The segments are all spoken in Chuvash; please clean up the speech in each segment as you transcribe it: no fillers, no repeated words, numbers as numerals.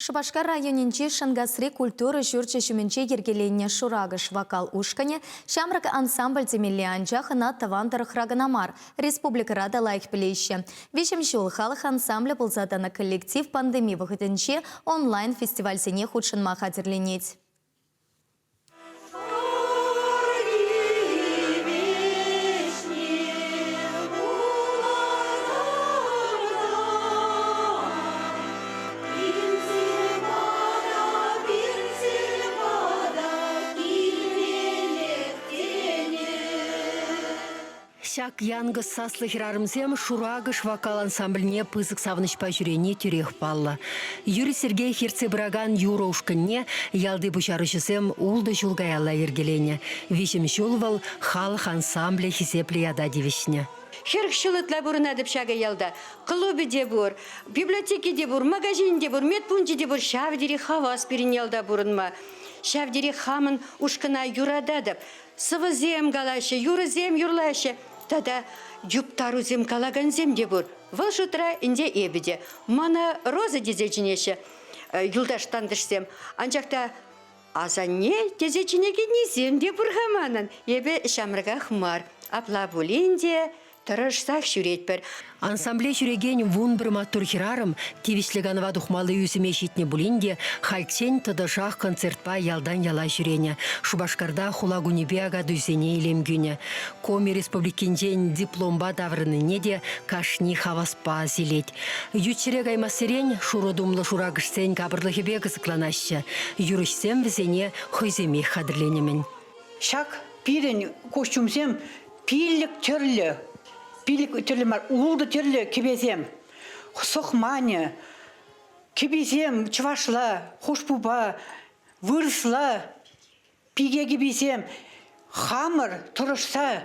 Шупашкар районӗнчи Шӑнкасри культура ҫурчӗ ҫумӗнче йӗркеленнӗ Шуракӑш вокал ушкӑнӗ ҫамрӑк ансамбль темелле, анчах ӑна тӑван тӑрӑхра кӑна мар, республикӑра та лайӑх пӗлеҫҫӗ. Виҫӗм ҫул халӑх ансамблӗ пулса тӑнӑ коллектив пандеми вӑхӑтӗнче онлайн-фестивальсене хутшӑнма хатӗрленет. Ҫак янкӑс саслӑ хӗрарӑмсем Шуракӑш вокал ансамбльне пысӑк савӑнӑҫпа ҫӳрени тӳрех паллӑ. Юрий Сергеев ертсе пыракан юрӑ ушкӑнне ялти пуҫаруҫӑсем ултӑ ҫул каялла йӗркеленӗ. Виҫӗм ҫул вӑл халӑх ансамблӗ хисеплӗ ята тивӗҫнӗ. 40 ҫул ытла пурӑнатӑп ҫакӑ ялта. Клубӗ те пур, библиотеки те пур, магазин те пур, медпункчӗ те пур. Ҫав тери хавас пирӗн ялта пурӑнма. Ҫав тери хамӑн ушкӑна юрататӑп. Сӑвӑсем калаҫҫӗ, юрӑсем юрлаҫҫӗ тата юптарусем калакансем те пур. Вӑл шутра ӗнтӗ эпӗ те. Мана Роза тесе чӗнеҫҫӗ юлташ-тантӑшсем. Анчах та асанне тесе чӗнекеннисем те пур-ха манӑн. Эпӗ ҫамрӑках мар. Апла пулин те тӑрӑшсах ҫӳретпӗр. Ансамбле ҫӳрекен 11 маттур хӗрарӑм тивӗҫлӗ канӑва тухмалли ӳсӗме ҫитнӗ пулин те хальччен тӑтӑшах концертпа ялтан яла ҫӳренӗ, Шупашкарта хула кунӗпе акатуйсене илем кӳнӗ. Коми Республикинчен дипломпа таврӑннине те кашни хаваспа асилет. Ют ҫӗре каймассерен шурӑ тумлӑ шуракӑшсен капӑрлӑхӗпе кӑсӑкланаҫҫӗ. Юрӑҫсем вӗсене хӑйсемех хатӗрленӗ-мӗн. Ҫак пирӗн костюмсем Пиллӗк тӗрлӗ, пилӗк тӗрлӗ мар, ултӑ тӗрлӗ кӗпесем. Сӑхманӗ, кӗписем чӑвашла, хушпупа, вырӑсла, пике кӗписем. Хамӑр тӑрӑшса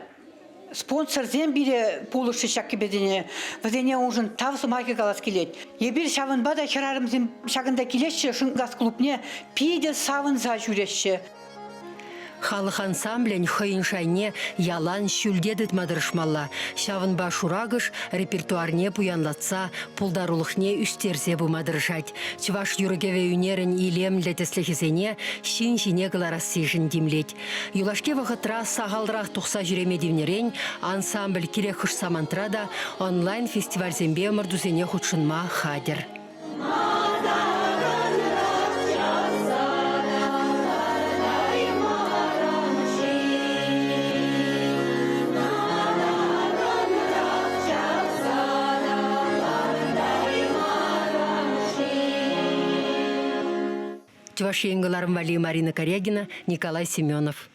спонсорсем пире пулӑшрӗҫ ҫак кӗпесене. Вӗсене уншӑн тав сӑмахӗ калас килет. Эпир ҫавӑнпа та хӗрарӑмсем ҫакӑнта килеҫҫӗ Шӑнкас клубне, питӗ савӑнса ҫӳреҫҫӗ. Халӑх ансамблӗн хӑйӗн шайне ялан ҫӳлте тытма тӑрӑшмалла. Ҫавӑнпа Шуракӑш репертуарне пуянлатса, пултарулӑхне ӳстерсе пыма тӑрӑшать. Чӑваш юрӑ-кӗвӗ ӳнерӗн илемлӗ тӗслӗхӗсене ҫын ҫине кӑларассишӗн тимлет. Юлашки вӑхӑтра сахалрах тухса ҫӳреме тивнӗрен ансамбль кирек хӑш самантра та онлайн-фестивальсемпе ӑмӑртусене хутшӑнма хатӗр. Чӑваш Ен кӑларӑм валли Марина Корягина, Николай Семенов.